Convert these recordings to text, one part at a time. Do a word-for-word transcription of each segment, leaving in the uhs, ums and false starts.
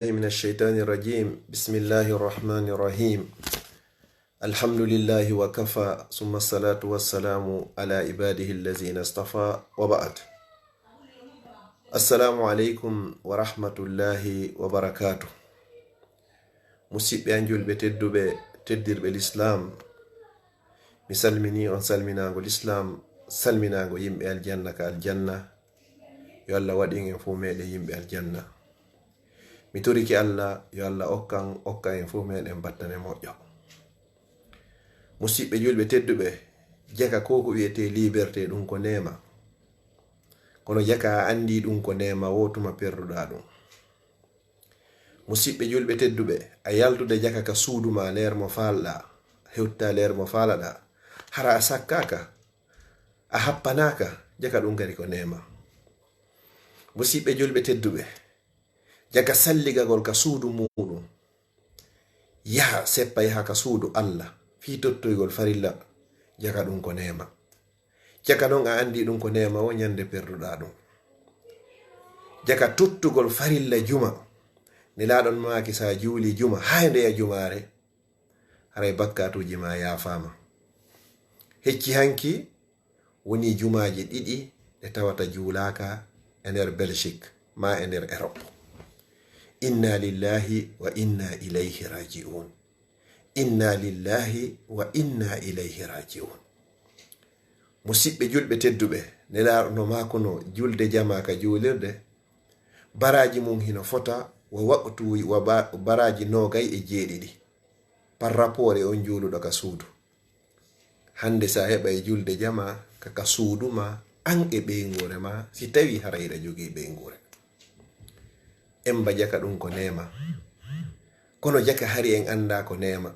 من الشيطان الرجيم. بسم الله الرحمن الرحيم. الحمد لله وكفى، ثم الصلاة والسلام على عباده الذين اصطفى، وبعد. السلام عليكم ورحمة الله وبركاته. Musiɓɓe an julɓe tedduɓe, teddirɓe Lislaam, mi salmini on salminaango Lislaam, salminaango yimɓe aljanna ka aljanna. Yo Allah waɗin en fof meɗen yimɓe aljanna. Mi torike Allah, yo Allah okkan, okkan en fof meɗen battane moƴƴo. Musiɓɓe julɓe tedduɓe, jaka ko ko wiyetee liberté, ɗum ko neema. Kono jaka a anndi ɗum ko neema, wo tuma perduɗaa ɗum. Musiɓɓe julɓe tedduɓe, a yaltude jaka ka suudu ma, leer mo faalɗaa, hewta leer mo faalaɗaa, hara a sakkaaka, a happanaaka, jaka ɗum kadi ko neema. Musiɓɓe julɓe tedduɓe, jaka salligagol ka suudu muuɗum, yaha seppa, yaha ka suudu Allah, fii tottoygol farilla, jaka ɗum ko neema. Jaka noon a anndi ɗum ko neema, wo ñande perduɗaa ɗum. Jaka tottugol farilla juma, Nelaaɗo on maaki, so a juulii juma, haa e ndeya jumaare, haray bakkaatuuji ma yaafaama. Hecci hanki woni jumaaji ɗiɗi ɗe tawata juulaaka e nder Belgique maa e nder Europe. Inna lillahi wa inna ilayhi raji'un. Inna lillahi wa inna ilayhi raji'un. Musiɓɓe julɓe tedduɓe, Nelaaɗo no maakunoo, julde jamaa ka juulirde, baraaji mum hino fota wa waqtu wa ba-, baraaji noogay e jeeɗiɗi par rapport e on juuluɗo ka suudu. Hannde, so a heɓay julde jamaa ka, ka suudu ma, an e ɓeynguure ma, si tawii hara hiɗa jogii ɓeynguure. Emba jaka ɗum ko neema. Kono jaka hari en anndaa ko neema.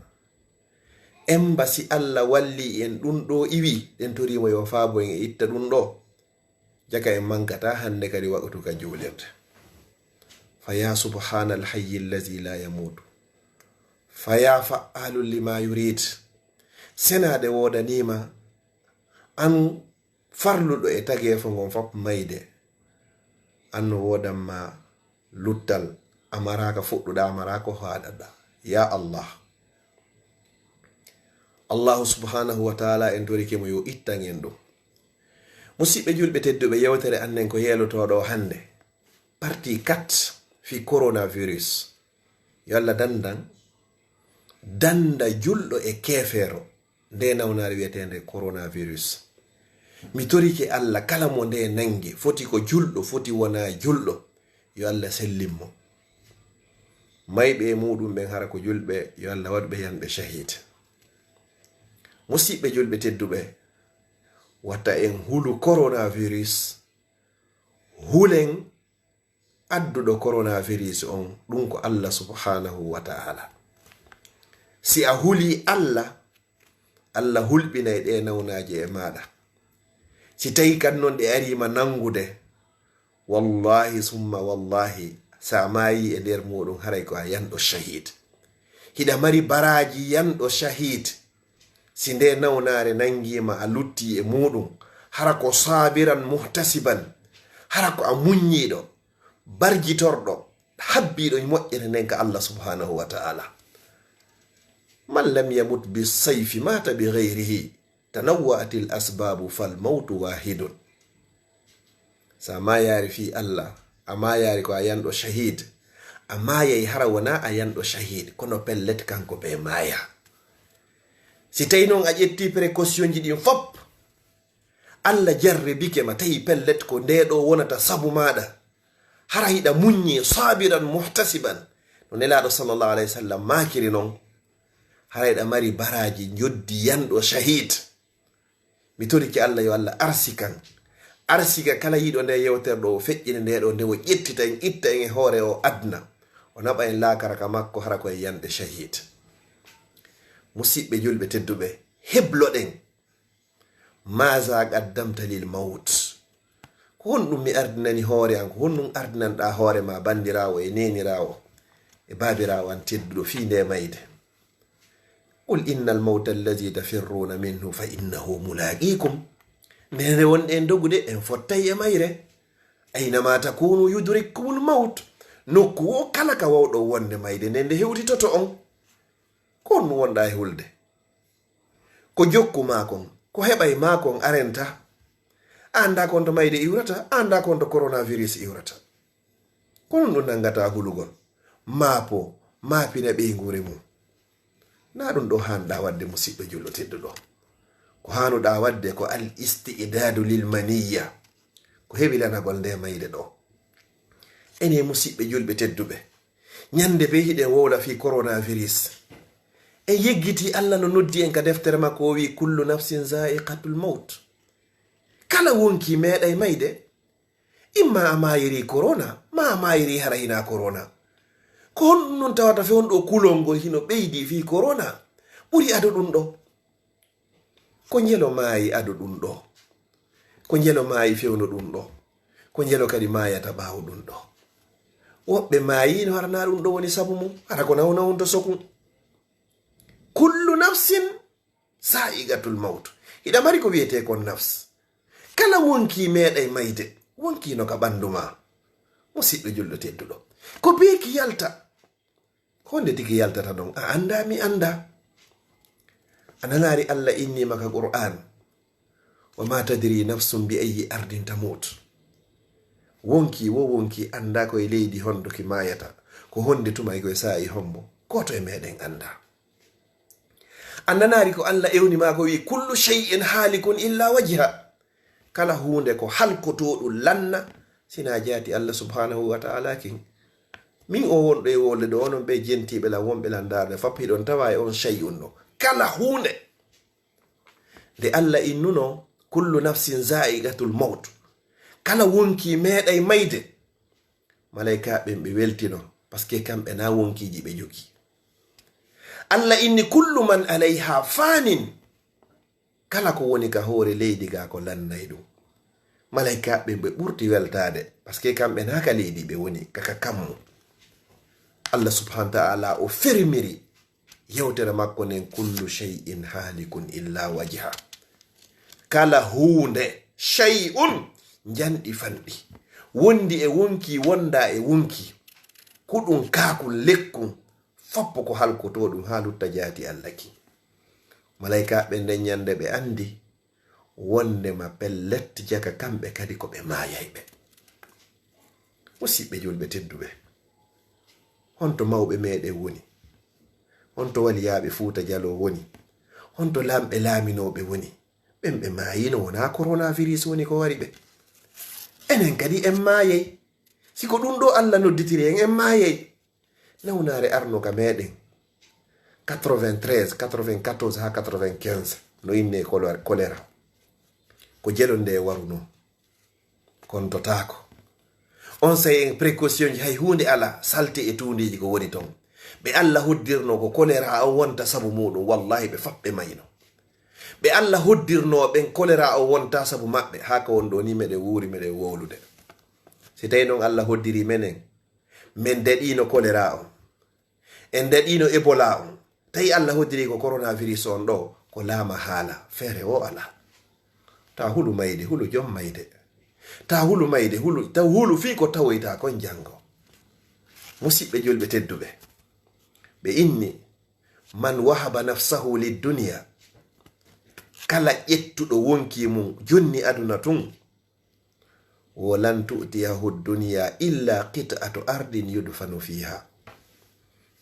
Emba si Allah wallii en ɗum ɗoo iwi, ɗen torii mo yo faabo en e itta ɗum ɗoo. Jaka en mankataa hannde kadi waqtu ka juulirde. Fa yaa subhaanal hayyil lazii laa yamuutu. Fa yaa fa'aalun limaa yuriid. Senaade woodanii ma, an farluɗo e tageefo ngon fof mayde. An no woodan ma luttal, a maraaka fuɗɗuɗaa, a maraaka haaɗaɗaa. Yaa Allah. Allahu subhaanahu wa taala, en torike mo yo ittan en ɗum. Musiɓɓe julɓe tedduɓe, yewtere annen ko yeelotooɗo hannde. Partie quatre fii coronavirus. Yo Allah dandan, danda julɗo e keefeero nde nawnaare wiyeteende coronavirus. Mi torike Allah, kala mo nde nangi, foti ko julɗo, foti wonaa julɗo, yo Allah sellin mo. Mayɓe e muuɗum ɓen hara ko julɓe, yo Allah waɗu ɓe yanɓe shahid. Musiɓɓe julɓe tedduɓe, wata en hulu coronavirus, hulen adduɗo coronavirus on, ɗum ko Allah subhanahu wa ta'ala. Si a hulii Allah, Allah hulɓinay ɗe nawnaaje e maaɗa. Si tawi kan non ɗe ariima nangude, wallahi summa wallahi, sa maayi e nder muɗum, haray ko a yanɗo shahid. Hiɗa mari baraaji yanɗo shahid. Si nde nawnaare nangiima, a lutti e muɗum, hara ko sabiran muhtasiban, hara ko a muññiiɗo, barjitorɗo, habbiiɗo moƴƴere nden ka Allah subhanahu wa ta'ala. Man lam yamut bi sayfi mata bi ghayrihi, tanawwa'atil asbabu fal mawtu wahidun. Sa maayaari fii Allah, a maayaari ko a yanɗo shahid, a maayay hara wona a yanɗo shahid, kono pellet kanko be maaya. Si tawi non a ƴetti précaution ji ɗin fop, Allah jarribike ma, tawi pellet ko nde ɗo wonata sabu maaɗa, hara hiɗa muññi sabiran muhtasiban, no Nelaaɗo sallallahu alayhi wa sallam maakiri non, hara hiɗa mari baraaji njoddi yanɗo shahid. Mi torike Allah yo Allah arsikan. Arsika kala yiɗo nde yewtere ɗo, o feƴƴina nde ɗo, nde o ƴettita en, itta en e hoore o adna. O naɓa en laakara ka makko, hara ko e yanɗe shahid. Musiɓɓe julɓe tedduɓe, hebloɗen. Maza qaddamta lil mawt. Ko honɗum mi ardinani hoore an? Ko honɗum ardinanɗa hoore ma, bandiraawo e neeniraawo e baabiraawo an tedduɗo fii nde mayde? Qul innal mawta allazi tafirruuna minhu fa innahu mulaaqiikum. Nde nde wonɗen dogude, en fottay e mayre. Aynama takunu yudrikkumul mawt. Nokku wo kala ka wawɗo wonde mayde nden nde hewtitoto on. Ko honɗum wonɗa e hulde? Ko jokku maa kon, ko heɓay maa kon a renta. A anndaa kon to mayde iwrata, a anndaa kon to coronavirus iwrata. Ko honɗum nanngata hulugol? Maa po, maa pina ɓeynguure mum. Na ɗum ɗo haanɗa waɗde, musiɗɗo julɗo tedduɗo. Ko haanuɗa waɗde ko al isti'dadu lil maniyya. Ko heɓilanagol nde mayde ɗo. Ene musiɓɓe julɓe tedduɓe, ñande be hiɗen wowla fii coronavirus. En yeggiti Allah no noddi en ka deftere makko, o wi, "Kullu nafsin za'iqatul maut." Kala wonki meeɗay mayde. Imma a maayiri corona, ma a maayiri hara hinaa corona. Ko honɗum non tawata fewndo kulol ngol hino ɓeydi fii corona? Ɓuri ado ɗum ɗo. Ko njelo maayi ado ɗum ɗo? Ko njelo maayi fewndo ɗum ɗo? Ko njelo kadi maayata ɓaawo ɗum ɗo? Woɓɓe maayi no hara na ɗum ɗo woni sabu mum, hara ko nawnawun to sokun. Kullu nafsin sa'iqatul maut. Hiɗa mari ko wiyetee kon nafs. Kala wonki meeɗay mayde, wonki no ka ɓandu maa. Musiɗɗo julɗo tedduɗo, ko beeki yalta. Ko honde tigi yaltata non? A anndaa, mi anndaa. A nanaari Allah innii ma ka Qur'an, "Wa ma tadri nafsun bi ayyi ardin tamut." Wonki wo wonki anndaa ko e leydi honduki maayata, ko honde tuma e ko e saa'i hombo, gooto e meeɗen anndaa. A nanaari ko Allah ewni ma ko wi, "Kullu shay'in halikun illa wajha." Kala huunde ko halkotooɗum lanna, sinaa jaati Allah subhanahu wa ta'ala kin. Min o wonɗo e wolde ɗo, onon ɓe jentiiɓe lan, wonɓe lan ndaarde, fop hiɗon tawa e on shay'un ɗo. Kala huunde. Nde Allah innuno, "Kullu nafsin za'iqatul maut." Kala wonki meeɗay mayde. Malaykaaɓe ɓen ɓe weltino, parce que kamɓe na wonkiiji ɓe jogii. Allah inni, "Kullu man alayha fanin." Kala ko woni ka hoore leydi ga ko lannay ɗum. Malaykaaɓe ɓen ɓe ɓurti weltaade, parce que kamɓe na ka leydi ɓe woni, ka, ka kammu. Allah subhanahu wa ta'ala o fermiri yewtere makko nden, "Kullu shay'in halikun illa wajha." Kala huunde, shay'un, njanɗi fanɗi. Wondi e wonki, wonda e wonki. Kuɗum, kaakun, lekkun, foppo ko halkotoo ɗum haa lutta jaati Allah ki. Malaykaaɓe nden ñande ɓe anndi wondema pellet jaka kamɓe kadi ko ɓe maayayɓe. Musiɓɓe julɓe tedduɓe, honto mawɓe meɗen woni? Honto waliyaaɓe Fuuta Jaloo woni? Honto laamɓe laaminooɓe woni? Ɓen ɓe maayino, wonaa coronavirus woni ko wari ɓe. Enen kadi en maayay. Si ko ɗum ɗo Allah nodditiri en, en maayay. Nawnaare arno ka meɗen quatre-vingt-treize, quatre-vingt-quatorze haa quatre-vingt-quinze, no innee cholera. Ko jelo nde warunoo. Kontotaako. On saa'i en précaution ji, hay huunde alaa, salte e tuundeeji ko woni ton. Ɓe Allah hoddirnoo ko choléra on wonta sabu muuɗum, wallahi ɓe fop ɓe mayno. Ɓe Allah hoddirnoo ɓen choléra on wonta sabu maɓɓe, haa ka won ɗoo ni meɗen wuuri, meɗen wowlude. Si tawi non Allah hoddirii menen, men daɗiino choléra on, en daɗiino Ebola on. Tawi Allah hoddiri ko coronavirus on ɗo, ko laama haala, feere wo alaa. Ta hulu mayde, hulu jom mayde. Ta hulu mayde, hulu, ta hulu fii ko tawoyta kon janngo. Musiɓɓe julɓe tedduɓe, ɓe inni, "Man wahaba nafsahu lid dunya." Kala ƴettuɗo wonki mum, jonni aduna tun, "Wa lan tu'tiyahu dunya illa qit'atu ardin yudfanu fiha."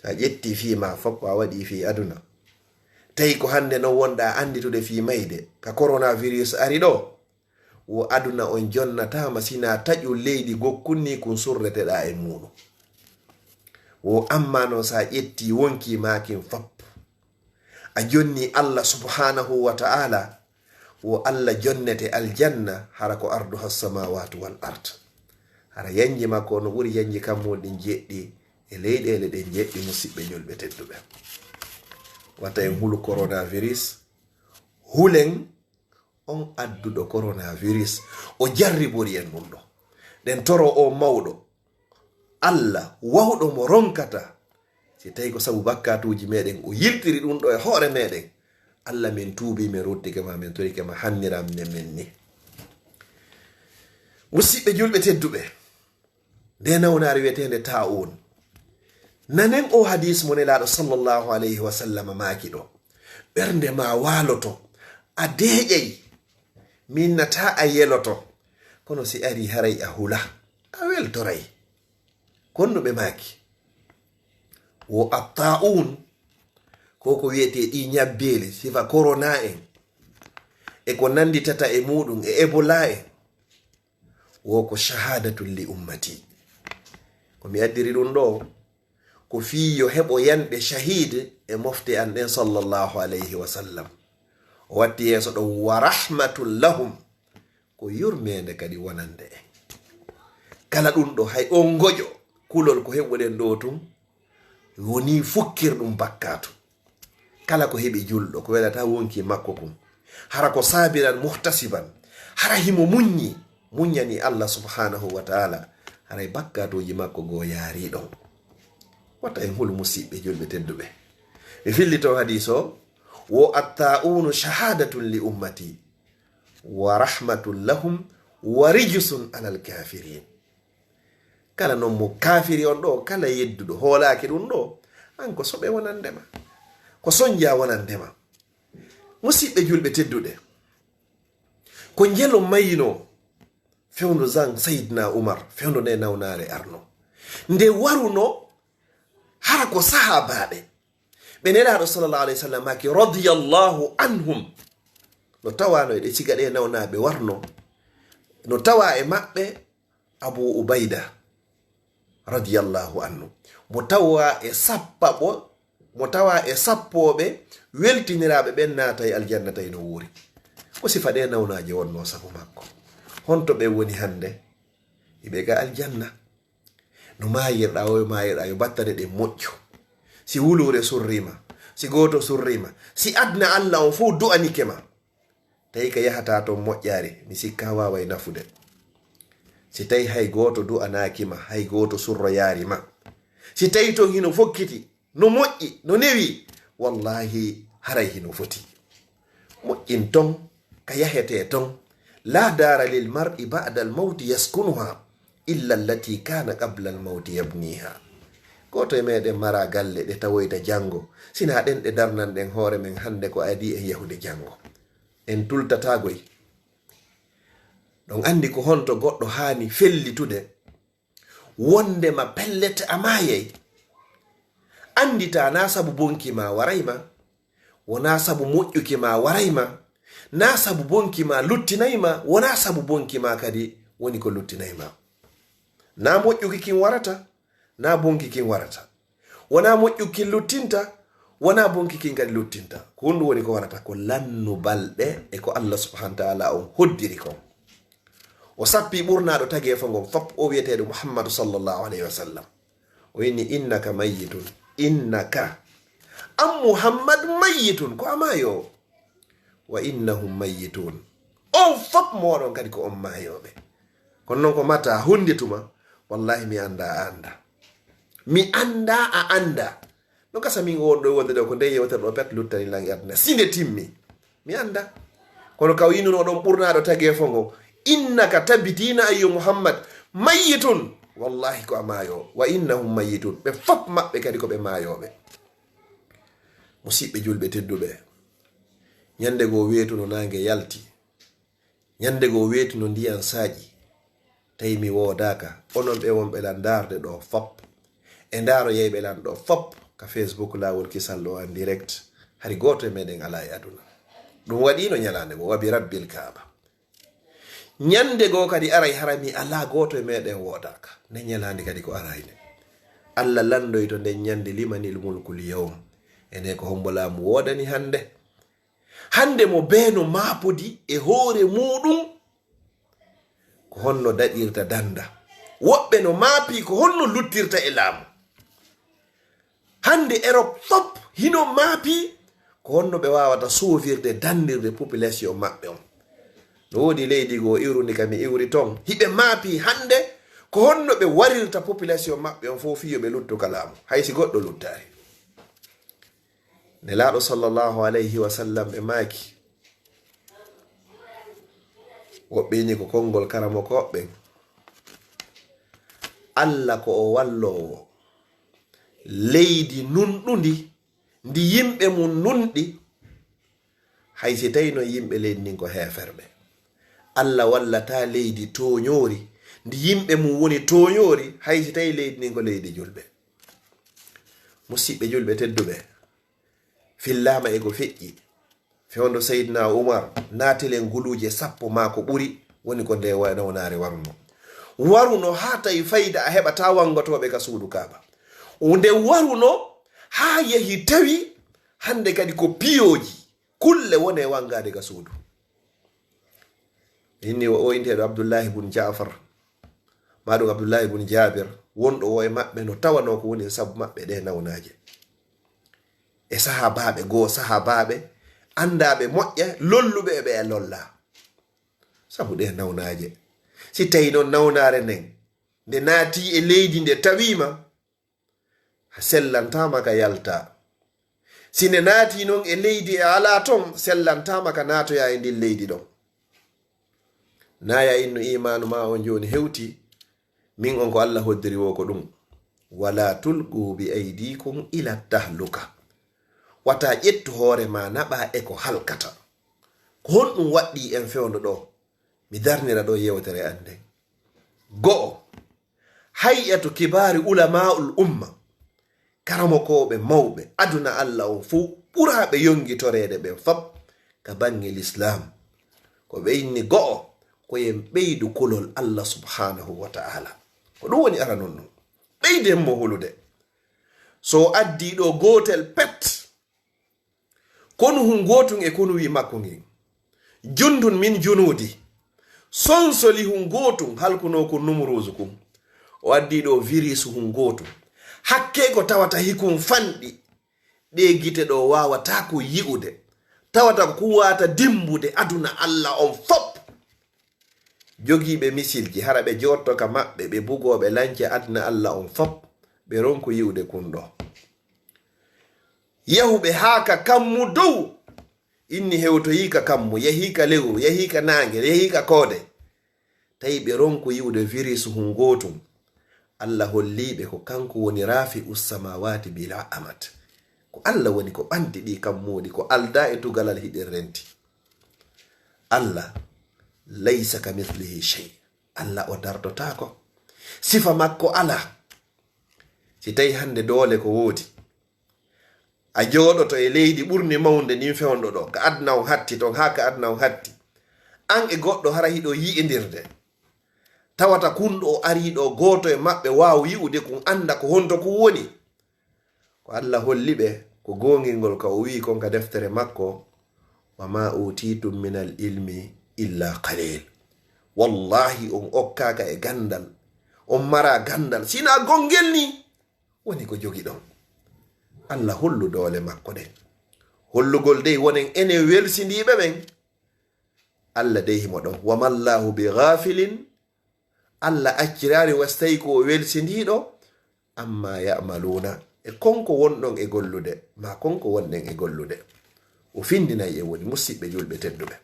Sa ƴetti fii ma fop, a waɗi fii aduna. Tawi ko hannde non wonɗa annditude fii mayde, ka coronavirus ari ɗo, wo aduna on jonnataama sina taƴu leydi gokkun ni kun surreteɗa e muuɗum. Wo amma non sa ƴetti wonki maakin fop, a jonni Allah subhanahu wa ta'ala, wo Allah jonnete aljanna, hara ko arduha samawatu wal ard. Hara yanji makko no ɓuri yanji kammuuli ɗin jeɗɗi e leyɗeele ɗen jeɗɗi, musiɓɓe julɓe tedduɓe. Wata en hulu coronavirus, hulen on adduɗo coronavirus, o jarribori en ɗum ɗo. Ɗen toro o mawɗo, Allah wawɗo mo ronkata. Si tawi ko sabu bakkatuuji meɗen o yiltiri ɗum ɗo e hoore meɗen, Allah, min tuubi, min ruttike ma, min torike ma, hanniran men min ni. Musiɓɓe julɓe tedduɓe, Nde nawnaare wiyeteende taa'un. Nanen o hadis mo Nelaaɗo sallallahu alayhi wa sallam maaki ɗo. Ɓernde ma waaloto, a deeƴay. Minnata a yeloto. Kono si ari haray a hula, a weltoray. Kon no ɓe maaki. Wo attaa'un, ko ko wiyetee ɗi ñabbeeli, sifa korona en, e ko nannditata e muuɗum, e ebola en. Wo ko shahadatun li ummati. Ko mi addiri ɗum ɗo, ko fii yo heɓo yanɓe shahid e mofte an ɗen sallallahu alayhi wa sallam. O watti yeeso ɗon, "Wa rahmatun lahum." Ko yurmeende kadi wonande en. Kala ɗum ɗo, hay on ngoƴo, kulol ko heɓuɗen ɗo tun, woni fukkir ɗum bakkaatu. Kala ko heɓi julɗo, ko welata wonki makko kun. Hara ko saabiran muhtasiban. Hara himo muññi, muññani Allah subhanahu wa ta'ala. Haray bakkaatuuji makko goo yaari ɗon. Wata en hulu musiɓɓe julɓe tedduɓe. Mi fillito hadis o, wo attaa'unu shahadatun li ummati. Wa rahmatun lahum wa rijsun alal kafirin. Kala non mo kafiri on ɗo, kala yedduɗo, hoolaaki ɗum ɗo, an ko soɓe wonande ma. Ko sonja wonande ma. Musiɓɓe julɓe tedduɗe. Ko njelo mayino fewndo zan Sayyidina Umar, fewndo nde nawnaare arno. Nde waruno hara ko sahaabaaɓe. Ɓe Nelaaɗo sallallahu alayhi wa sallam maaki, "Radiyallahu anhum." No tawano eɗe siga ɗe nawnaaɓe warno. No tawa e maɓɓe Abu Ubayda, radiyallahu anhu. Mo tawa e sappaɓo, mo tawa e sappooɓe weltiniraaɓe ɓen naatay aljanna tawi no wuuri. Ko sifa ɗe nawnaaje wonno sabu makko. Honto ɓe woni hannde? Iɓe ga aljanna. No maayirɗa, o maayirɗa, yo battane ɗen moƴƴu. Si wuluure surriima, si gooto surriima, si adna Allah on fof du'anike ma, tawi ka yahata ton moƴƴaari, mi sikka waaway nafude. Si tawi hay gooto du'anaaki ma, hay gooto surroyaari ma, si tawi ton hino fokkiti, no moƴƴi, no newi, wallahi, haray hino foti. Moƴƴin ton, ka yahetee ton. La dara lil mar'i ba'dal mawti yaskunuha illa allati kana qablal mawti yabniha. Gooto e meɗen mara galle ɗe tawoyta janngo, sina ɗen ɗe darnan ɗen hoore men hannde ko adi en yahude janngo. En tultata goy. Ɗon anndi ko honto goɗɗo haani fellitude. Wondema pellet a maayay. Anndita na sabu bonki ma waray ma, wona sabu moƴƴuki ma waray ma, na sabu bonki ma luttinay ma, wona sabu bonki ma kadi woni ko luttinay ma. Na moƴƴuki kin warata, na bonki kin warata. Wona moƴƴuki kin luttinta, wona bonki kin kadi luttinta. Ko honɗum woni ko warata? Ko lannu balɗe e ko Allah subhanahu wa ta'ala on hoddiri kon. O sappi ɓurnaaɗo tageefo ngon fop, o wi'eteeɗo Muhammadu sallallahu alayhi wa sallam. O inni, "Innaka mayyitun, innaka." An Muhammad mayyitun, ko a maayoowo. "Wa innahum mayyitun." On fop mooɗon kadi ko on maayooɓe. Kono non ko mata, honde tuma? Wallahi mi annda, a annda. Mi annda, a annda. No gasa min o wonɗo e wonde ɗo, ko nde yewtere ɗo pet luttani lan e aduna. Si nde timmi, mi annda. Kono ka winuno ɗon ɓurnaaɗo tageefo ngo, "Innaka tabitiina ayyo Muhammad, mayyitun." Wallahi ko a maayo. "Wa innahum mayyitun." Ɓe fop maɓɓe kadi ko ɓe maayooɓe. Musiɓɓe julɓe tedduɓe, ñande goo weetuno naange yalti. Ñande goo weetuno ndiyan saaƴi. Tawi mi woodaaka. Onon ɓe wonɓe lan ndaarde ɗo fop. E ndaaroyayɓe lan ɗo fop. Ka Facebook laawol kisal ɗo en direct. Hari gooto e meɗen alaa e aduna. Ɗum waɗiino ñalaande goo, wa bi Rabbil Kaaba. Ñande goo kadi aray hara mi alaa gooto e meɗen woodaaka. Nde ñalaande kadi ko arayde. Allah landoyto nden ñande limanil mulkul yawm. Ene ko hombo laamu woodani hannde? Hannde mo bee no maapodi e hoore muuɗum, ko honno daɗirta dannda? Woɓɓe no maapii ko honno luttirta e laamu. Hannde Erop fop hino maapii ko honno ɓe waawata soowirde danndirde population maɓɓe on. No woodi leydi goo iwrundi ka mi iwri ton, hiɓe maapii hannde ko honno ɓe warirta population maɓɓe on fof fii yo ɓe luttu ka laamu, hay si goɗɗo luttaali. Nelaaɗo sallallahu alayhi wa sallam ɓe maaki, woɓɓe ini ko konngol karamokooɓe ɓen. Alla ko o walloowo leydi nunɗundi, ndi yimɓe mum nunɗi, hay si tawi noon yimɓe leydi ndin ko heeferɓe. Alla wallata leydi tooñoori, ndi yimɓe mum woni tooñoori, hay si tawi leydi ndin ko leydi julɓe. Musiɓɓe julɓe tedduɓe, fillaama e ko feƴƴi. Fewndo Seydina Umar, naatilen guluuje sappo maa ko ɓuri, woni ko nde wa-, nawnaare waruno. Waruno haa tawi fayda a heɓataa wanngotooɓe ka suudu Kaaba. Nde waruno haa yehi tawi hannde kadi ko piyooji, kulle wone wanngaade ka suudu. Inni o, o inndeeɗo Abdullahi bun Jaafar, maa ɗum Abdullahi bun Jaabir, wonɗo o e maɓɓe no tawanoo ko woni sabu maɓɓe ɗee nawnaaje. E sahaabaaɓe goo, sahaabaaɓe anndaaɓe moƴƴa, lolluɓe e ɓe e lolla. Sabu ɗee nawnaaje. Si tawi noon nawnaare nden, nde naati e leydi nde tawiima, sellantaama ka yalta. Si nde naati noon e leydi e alaa toon, sellantaama ka naatoya e ndin leydi ɗon. Naya innu imaanu maa on jooni hewti, min on ko Alla hoddiri wo ko ɗum. Wala tulqu bi aydikum ila tahluka. Wata ƴettu hoore maa naɓa e ko halkata. Ko honɗum waɗɗi en fewndo ɗo? Mi darnira ɗo yewtere an nden. Go'o, hay'atu kibaari ulama'ul umma, karamokooɓe mawɓe aduna Alla on fow, ɓuraaɓe yonngitoreede ɓen fap ka baŋŋe lislaam. Ko ɓe inni go'o, ko yen ɓeydu kulol Alla subhanahu wa ta'ala. Ko ɗum woni aranun ɗum. Ɓeyden mo hulude. So o addii ɗo gootel pet, konu hun gootun e konuwi makko ngin. Jundun min junuudi. Sonsolihun gootun halkunoo kun Numuruuzu kun. O addii ɗo virisu hun gootun. Hakkee ko tawata hikun fanɗi. Ɗee gite ɗo waawataa ko yi'ude. Tawata ko kun waata dimbude aduna Alla on fop. Jogiiɓe misilji, hara ɓe jotto ka maɓɓe, ɓe bugooɓe lance aduna Alla on fop, ɓe ronku yi'ude kun ɗo. Yahuɓe haa ka kammu dow, inni hewtoyii ka kammu, yahii ka lewru, yahii ka naange, yahii ka koode. Tawi ɓe ronku yi'ude virisu hun gootun. Alla holliiɓe ko kanko woni rafi'u samawati bila amat. Ko Alla woni ko ɓanti ɗi kammuuɗi, ko aldaa e tugalal hiɗen renti. Alla, laysa ka mislihi shay. Alla o dartotaako. Sifa makko alaa. Si tawi hannde doole ko woodi, a jooɗoto e leydi ɓurndi mawnde ndin fewndo ɗo, ka aduna on hatti ton, haa ka aduna on hatti. An e goɗɗo hara hiɗo yi'indirde. Tawata kun ɗo arii ɗo, gooto e maɓɓe waaw yi'ude kun, annda ko honto kun woni. Ko Alla holli ɓe, ko goongingol ka o wi'i kon ka deftere makko, "Wa ma utitum minal ilmi illa qalil." Wallahi, on okkaaka e ganndal, on maraa ganndal, sinaa gongel ni woni ko jogiɗon. Alla hollu doole makko ɗen. Hollugol dey wonen enen welsindiiɓe ɓen. Alla dey himo ɗon. "Wa mallahu bi ghafilin." Alla acciraani wasi tawi ko o welsindiiɗo, "amma ya'maluuna." E konko wonɗon e gollude, ma konko wonɗen e gollude. O findinay e woni, musiɓɓe julɓe tedduɓe.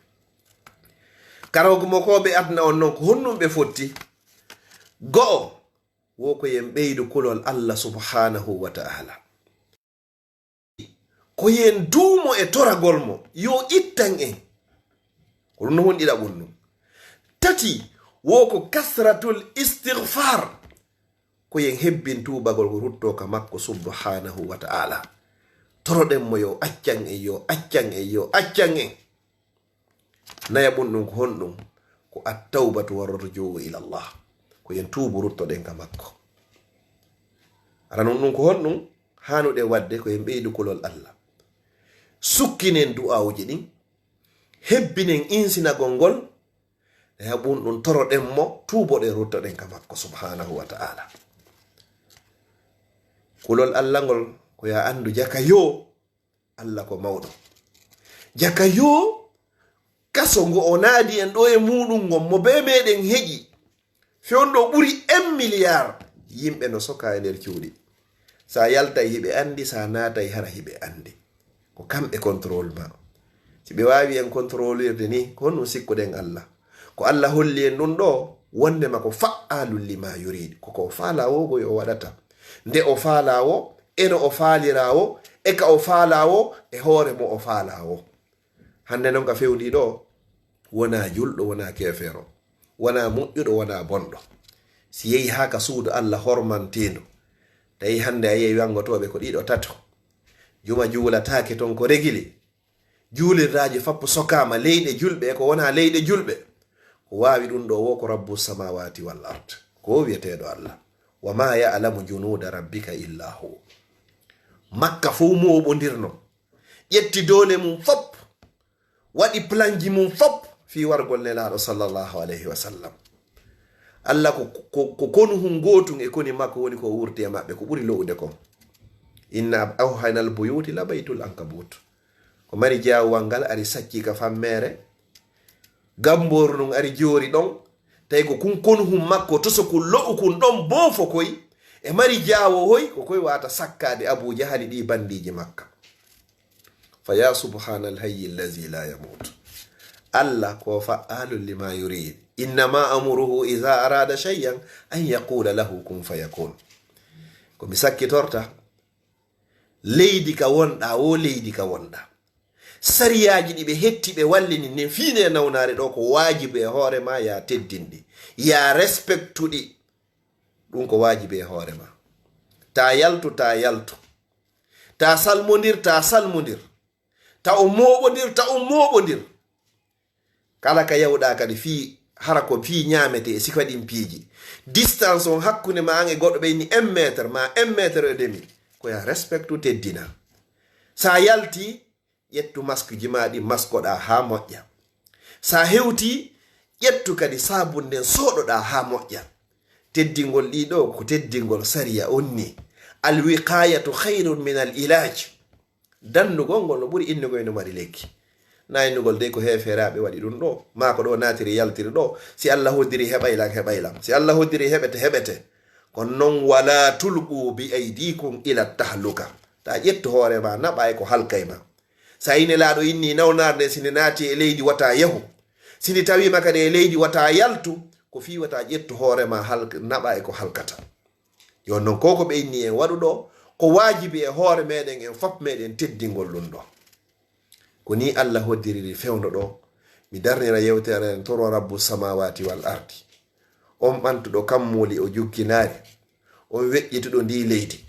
Karamokooɓe aduna on non, ko honɗum ɓe fotti? Go'o, wo ko yen ɓeydu kulol Alla subhanahu wa ta'ala. Ko yen duumo e toragol mo, yo ittan en. Ko ɗum no woni ɗiɗaɓun ɗum. Tati, wo ko kasratul istighfar. Ko yen hebbin tuubagol ko ruttoo ka makko subhanahu wa ta'ala. Toroɗen mo yo accan en, yo accan en, yo accan en. Nayaɓun ɗum ko honɗum? Ko at-tawbatu war-ruju'u ila Allah. Ko yen tuubu ruttoɗen ka makko. Aranun ɗum ko honɗum? Haanuɗen waɗde ko yen ɓeydu kulol Allah. Sukkinen du'aawuji ɗin, hebbinen insinagol ngol, nayaɓun ɗum toroɗen mo, tuuboɗen ruttoɗen ka makko subhanahu wa ta'ala. Kulol Allah ngol ko ya anndu jaka yo Allah ko mawɗo. Jaka yo kaso ngo o naadi en ɗo e muɗum ngon mo be meɗen heƴi. Fewndo ɓuri un milliard yimɓe no soka e nder cuuɗi. Sa yaltay hiɓe andi, sa naatay hara hiɓe andi. Ko kamɓe contrôle ma. Si ɓe waawi en contrôlirde ni, ko honɗum sikkuɗen Allah? Ko Allah holli en ɗum ɗo, Wonde ma ko fa'aalun lima yurid, ko ko o faalaa wo goy o waɗata. Nde o faalaa wo, e no o faalira wo, e ka o faalaa wo, e hoore mo o faalaa wo. Hannde noon ka fewndii ɗo, wonaa julɗo, wonaa keefeero, wonaa moƴƴuɗo, wonaa bonɗo. Si yehi haa ka suudu Alla hormanteendu, tawi hannde a yehi wangotooɓe ko ɗiɗo tato. Juma juulataake toon ko regili. Juulirraaji fappu sokaama leyɗe julɓe e ko wonaa leyɗe julɓe. Ko waawi ɗum ɗo wo ko Rabbu samawati wal ard. Ko o wiyeteeɗo Alla. Wa ma ya'lamu junuda rabbika illa hu. Makka fof mooɓondirno. Ƴetti doole mum fop. Waɗi planji mum fop fii wargol Nelaaɗo sallallahu alayhi wa sallam. Alla ko, ko, ko konu hun gootun e koni makko woni ko wurti e maɓɓe, ko ɓuri lo'ude kon. Inna awhanal buyuti la baytul ankabut. Ko mari jaawuwal ngal ari sacci ka fammeere. Gammbooru ndun ari joori ɗon. Tawi ko kun konu hun makko, toso kun lo'u kun ɗon boofo koy. E mari jaawo hoy, ko koy wata sakkaade Abu Jahali ɗi bandiiji makka. Fa ya subhanal hayyi allazi la yamut. Alla ko fa'alun lima yurid. Innama amruhu iza arada shay'an an yaqula lahu kun fayakun. Ko mi sakkitorta, leydi ka wonɗa wo leydi ka wonɗa. Sariyaaji ɗi ɓe hetti ɓe wallini nden fii nde nawnaare ɗo ko waajibu e hoore ma ya teddin ɗi. Ya respectu ɗi. Ɗum ko waajibu e hoore ma. Ta yaltu, ta yaltu. Ta salmondir, ta salmondir. Ta o mooɓondir, ta o mooɓondir. Kala ka yawɗa kadi fii, hara ko fii ñaamete e sifa ɗin piiji. Distance on hakkunde ma an e goɗɗo ɓeyni un mètre ma un mètre et demi. Ko ya respectu teddina. Sa yalti, ƴettu maskuji ma ɗin maskoɗa haa moƴƴa. Sa hewti, ƴettu kadi saabun nden sooɗoɗa haa moƴƴa. Teddingol ɗi ɗo ko teddingol sariya on ni. Al wiqayatu khayrun min al ilaj. Dandugol ngol no ɓuri innugol no mari lekki. Na innugol dey ko heeferaaɓe waɗi ɗum ɗo. Maa ko ɗo naatiri yaltiri ɗo. Si Alla hoddiri heɓay lan, heɓay lan. Si Alla hoddiri heɓete, heɓete. Kono non wala tulqu bi aydikum ila tahluka. Ta ƴettu hoore ma, naɓa e ko halkay ma. Sa ine laaɗo inni nawnaare nde, si nde naati e leydi wata yahu. Si ndi tawiima kadi e leydi wata yaltu, ko fii wata ƴettu hoore ma halk-, naɓa e ko halkata. Yo non ko ko ɓe inni en waɗu ɗo, ko waajibi e hoore meɗen en fop meɗen teddingol ɗum ɗo. Ko ni Alla hoddiriri fewndo ɗo, mi darnira yewtere nden toro Rabbu samawati wal ardi. On ɓantuɗo kammuuli o jukkinaari, on weƴƴituɗo ndi leydi.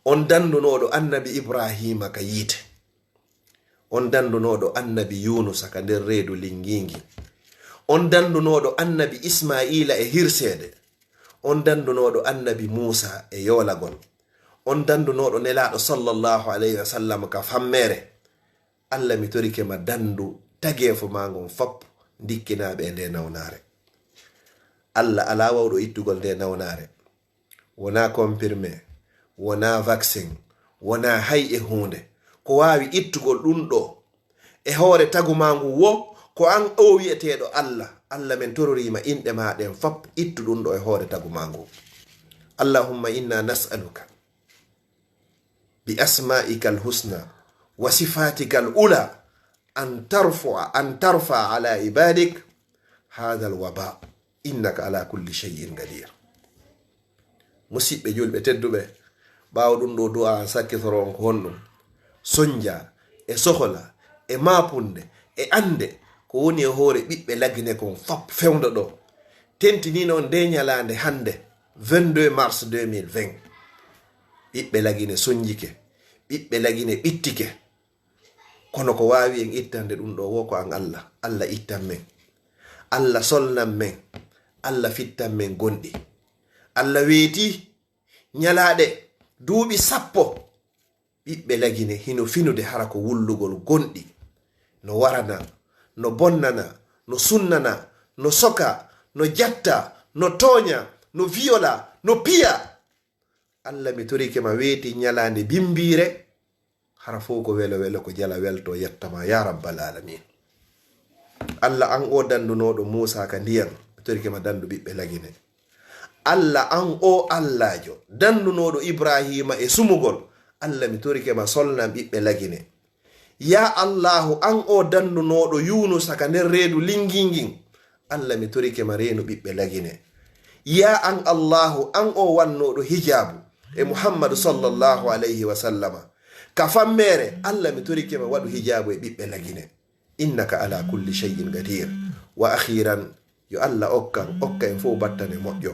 On dandunooɗo annabi Ibraahiima ka yiite. On dandunooɗo annabi Yuunusa ka nder reedu linngiingi. On dandunooɗo annabi Ismaa'iila e hirseede. On dandunooɗo annabi Muusa e yoolagol. On dandunooɗo Nelaaɗo sallallahu alayhi wa sallam ka fammeere. Alla, mi torike ma dandu tageefo ma ngon fop ndikkinaaɓe e nde nawnaare. Alla alaa wawɗo ittugol nde nawnaare. Wonaa comprimé, wonaa vaccin, wonaa hay e huunde. Ko waawi ittugol ɗum ɗo e hoore tagu ma ngu wo ko an o wi'eteeɗo Alla. Alla, men tororiima inɗe ma ɗen fop, ittu ɗum ɗo e hoore tagu ma ngu. Allahumma inna nas'aluka bi asma'ika al-husna wa sifatika al-ula an tarfa, an tarfa ala ibadik hadha al-waba, innaka ala kulli shay'in qadir. Musiɓɓe julɓe tedduɓe, ɓaawo ɗum ɗo du'a an sakkitoro on ko honɗum? Sonja e sohola e mapunde e ande ko woni e hoore ɓiɓɓe Lagine kon fop fewndo ɗo. Tentinino nde ñalaande hannde, vingt-deux mars deux mille vingt. Ɓiɓɓe Lagine sonjike, ɓiɓɓe Lagine ɓittike. Kono ko waawi en ittande ɗum ɗo wo ko an Alla. Alla ittan men. Alla solnan men. Alla fittan men gonɗi. Alla weeti ñalaaɗe duuɓi sappo. Ɓiɓɓe Lagine hino finude hara ko wullugol gonɗi. No warana, no bonnana, no sunnana, no soka, no jatta, no tooña, no viyola, no piya. Alla, mi torike ma, weeti ñalaande bimbiire, hara fof ko welo welo, ko jala welto, yetta ma, ya rabbal alamin. Alla, an o dandunooɗo Muusa ka ndiyan, mi torike ma dandu ɓiɓɓe Lagine. Alla, an o Allaajo dandunooɗo Ibraahiima e sumugol, Alla, mi torike ma, solnan ɓiɓɓe Lagine. Ya Allaahu, an o dandunooɗo Yuunusa ka nder reedu linngiingin, Allah, mi torike ma reenu ɓiɓɓe lagine. Ya an Allahu, an o wannooɗo hijaabu e Muhammadu sallallahu alayhi wa sallama. Ka fammeere, Allah, mi torike ma waɗu hijaabu e ɓiɓɓe lagine. Innaka ala kulli shay'in qadir. Wa akhiran, yo Allah okkan, okka en fof battane moƴƴo.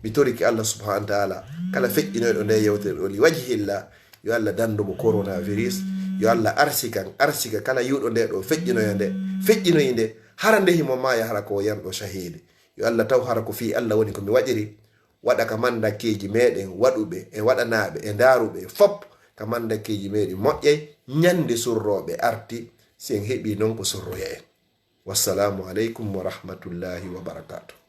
Mi torike Allah subhanahu wa ta'ala, kala feƴƴinoyɗo nde yewtere ɗo li wajhillah, yo Allah dandu mo coronavirus, yo Allah arsikan, arsika kala yuɗo nde ɗo feƴƴinoya nde, feƴƴinoyi nde, hara nde himo maaya, hara ko yanɗo shahidi. Yo Allah taw hara ko fii Allah woni ko mi waɗiri, waɗa ka mandakkeeji meɗen waɗuɓe e waɗanaaɓe e ndaaruɓe fop, ka mandakkeeji meɗen moƴƴay, ñande surrooɓe arti, si en heɓi non ko surroya en. Wassalamu aleykum wa rahmatullahi wa barakatuh.